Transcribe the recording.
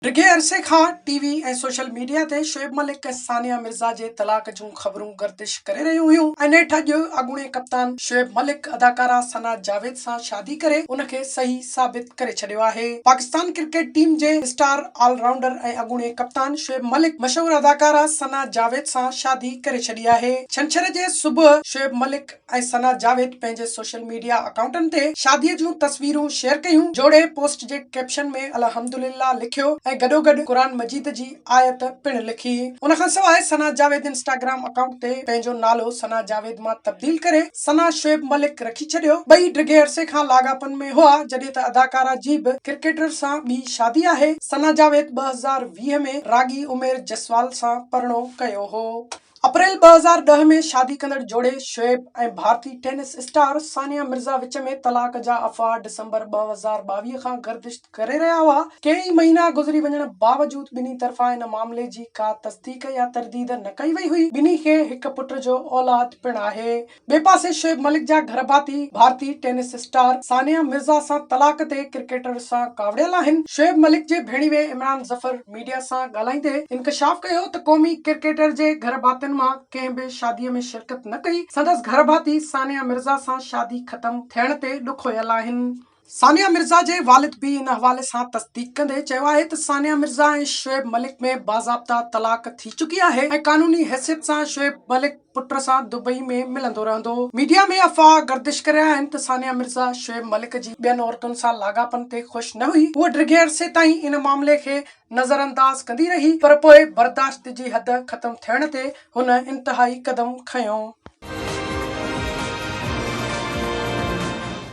ڊگهي عرصي کان ٽي وي ۽ سوشل ميڊيا تي شعيب ملڪ ۽ ثانيه مرزا جي طلاق جون خبرون گردش ڪري رهيون هيون ۽ نيٺ اڄ اڳوڻي ڪپتان شعيب ملڪ اداڪارا ثنا جاويد سان شادي ڪري ان کي صحيح ثابت ڪري ڇڏيو آهي. پاڪستان ڪرڪيٽ ٽيم جي اسٽار آل رائونڊر ۽ اڳوڻي ڪپتان شعيب ملڪ مشهور اداڪارا ثنا جاويد سان شادي ڪري ڇڏي آهي. ڇنڇر جي صبح شعيب ملڪ ۽ ثنا جاويد پنهنجي سوشل ميڊيا اڪائونٽن تي شادي جون تصويرون شيئر ڪيون. جوڙي پوسٽ جي ڪيپشن ۾ الحمدلله لکيو ۽ گڏوگڏ قرآن مجيد جي آيت پڻ لکي. ان کان سواء ثنا جاويد انسٽاگرام اڪائونٽ تي پنهنجو نالو ثنا جاويد مان تبديل ڪري ثنا شعيب ملڪ رکي ڇڏيو. ٻئي ڊگهي عرصي کان لاڳاپن ۾ هئا، جڏهن ته اداڪارا جي به ڪرڪيٽر سان ٻي شادي آهي. ثنا جاويد 2020 ۾ راڳي عمير جسوال سان پرڻو ڪيو هو. اپريل 2010 ۾ شادي ڪندڙ جوڙي شعيب ۽ ڀارتي ٽينس اسٽار ثانيه مرزا وچ ۾ طلاق جا افواهه ڊسمبر 2022 کان گردش ڪري رهيا هئا. ڪيئي مهينا گذري وڃڻ باوجود ٻنهي طرفان ان معاملي جي ڪا تصديق يا ترديد نه ڪئي وئي هئي. ٻنهي کي هڪ پٽ جو اولاد پڻ آهي. ٻئي پاسي شعيب ملڪ جا گهرڀاتي ڀارتي ٽينس اسٽار ثانيه مرزا سان طلاق تي ڪرڪيٽر سان ڪاوڙيل آهن. شعيب ملڪ جي ڀيڻيوي عمران ظفر ميڊيا سان ڳالهائيندي انڪشاف ڪيو ته قومي ڪرڪيٽر جي گهرڀاتين مان ڪنهن به شادي ۾ شرڪت نه ڪئي، سندس گهرڀاتي ثانيه مرزا سان شادي ختم ٿيڻ تي ڏکويل آهن. ثانيه مرزا جي والد به ان حوالي سان تصديق ڪندي چيو آهي ته ثانيه مرزا ۽ شعيب ملڪ ۾ باضابطا طلاق ٿي چڪي آهي ۽ قانوني حيثيت سان شعيب ملڪ پٽ سان دبئي ۾ ملندو رهندو. ميڊيا ۾ افواهه گردش ڪري رهيا آهن ته ثانيه مرزا شعيب ملڪ جي ٻين عورتن سان لاڳاپن تي خوش نه هئي، هوء ڊگهي عرصي تائين ان معاملي کي نظرانداز ڪندي رهي پر پوء برداشت جي حد ختم ٿيڻ تي هن انتهائي قدم کنيو.